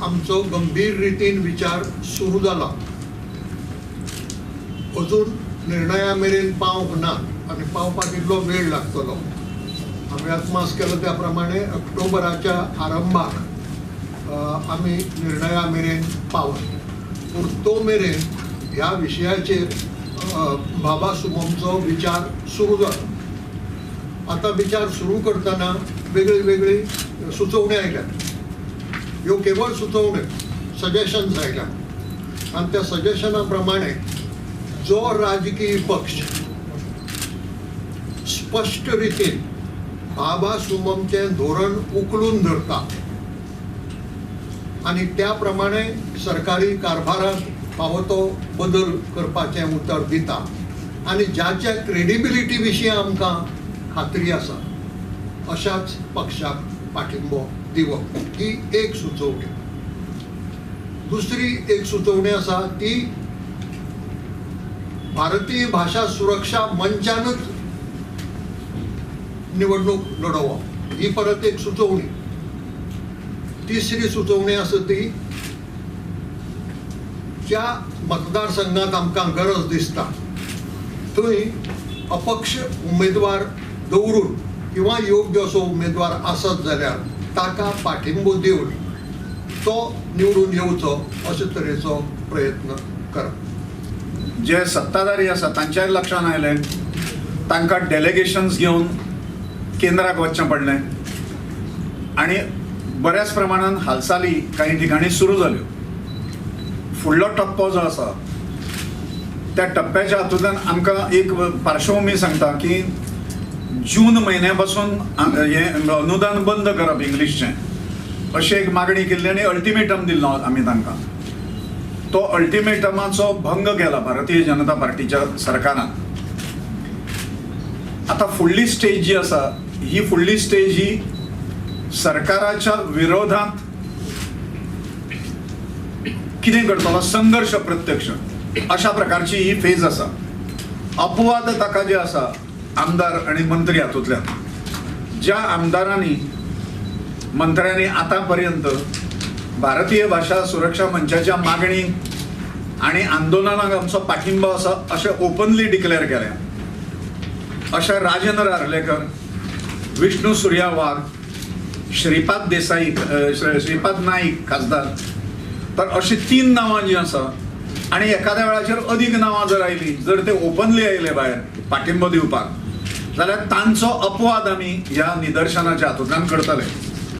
आमचो गंभीर रितीन विचार सुरू जाला. अजून निर्णया मेरेन पावंक ना आनी पावपाक इल्लो वेळ लागतलो. आमी अदमास केलो त्या प्रमाणे ऑक्टोबराच्या आरंभाक आमी निर्णया मेरेन पावत, पूण तो मेरेन ह्या विशयाचेर भाभा सुममचो विचार सुरू जालो. आतां विचार सुरू करतना वेगळी वेगळी सुचोवण्यो आयल्यात. ह्यो केवळ सुचोवण्यो, सजेशन्स आयल्यात आनी त्या सजेशना प्रमाणे जो राजकीय पक्ष स्पश्ट रितीन भाभा सुममचें धोरण उखलून धरता आनी त्या प्रमाणे सरकारी कारभारांत फावो तो बदल करपाचें उतर दिता आनी जाच्या क्रेडिबिलिटी विशीं आमकां खात्री आसा अशाच पक्षाक पाठिंबो दिवप ही एक सुचोवणी. दुसरी एक सुचोवणी आसा ती भारतीय भाशा सुरक्षा मंचानच निवडणूक लढोवप ही परत एक सुचोवणी. तिसरी सुचोवणी आसा ती ज्या मतदारसंघात आमकां गरज दिसता थंय अपक्ष उमेदवार दवरून किंवा योग्य असो उमेदवार आसत जाल्यार ताका पाठिंबो दिवन तो निवडून येवचो अशे तरेचो प्रयत्न करप. जे सत्ताधारी आसा तांच्याय लक्षांत आयलें, तांकां डेलिगेशन्स घेवन केंद्राक वचचें पडलें आनी बऱ्याच प्रमाणान हालचाली काही ठिकाणी सुरू जाल्यो. फुडलो टप्पो जो आसा त्या टप्प्याच्या हातूंतल्यान आमकां एक पार्श्वभूमी सांगता की जून म्हयन्या पासून हें अनुदान बंद करप इंग्लिशचें अशी एक मागणी केल्ली आनी अल्टिमेटम दिल्लो आमी तांकां. तो अल्टिमेटमाचो भंग केला भारतीय जनता पार्टीच्या सरकारान. आतां फुडली स्टेज जी आसा ही फुडली स्टेज ही सरकाराच्या विरोधात कितें करतलो संघर्श प्रत्यक्ष अशा प्रकारची ही फेज आसा. अपवाद ताका जे आसा आमदार आनी मंत्री हातूंतल्यान, ज्या आमदारांनी मंत्र्यांनी आतां पर्यंत भारतीय भाशा सुरक्षा मंचाच्या मागणी आनी आंदोलनाक आमचो पाठिंबो आसा अशें ओपनली डिक्लेअर केलें, अशें राजेंद्र आर्लेकर, विष्णू सुर्या वाघ, श्रीपाद देसाई, श्रीपाद नाईक खासदार, तर अशी 3 नांवां जीं आसा आनी एखाद्या वेळाचेर अदीक नांवां जर आयलीं, जर ते ओपनली आयले भायर पाठिंबो दिवपाक जाल्यार तांचो अपवाद आमी ह्या निदर्शनाच्या हातूंतल्यान करतले.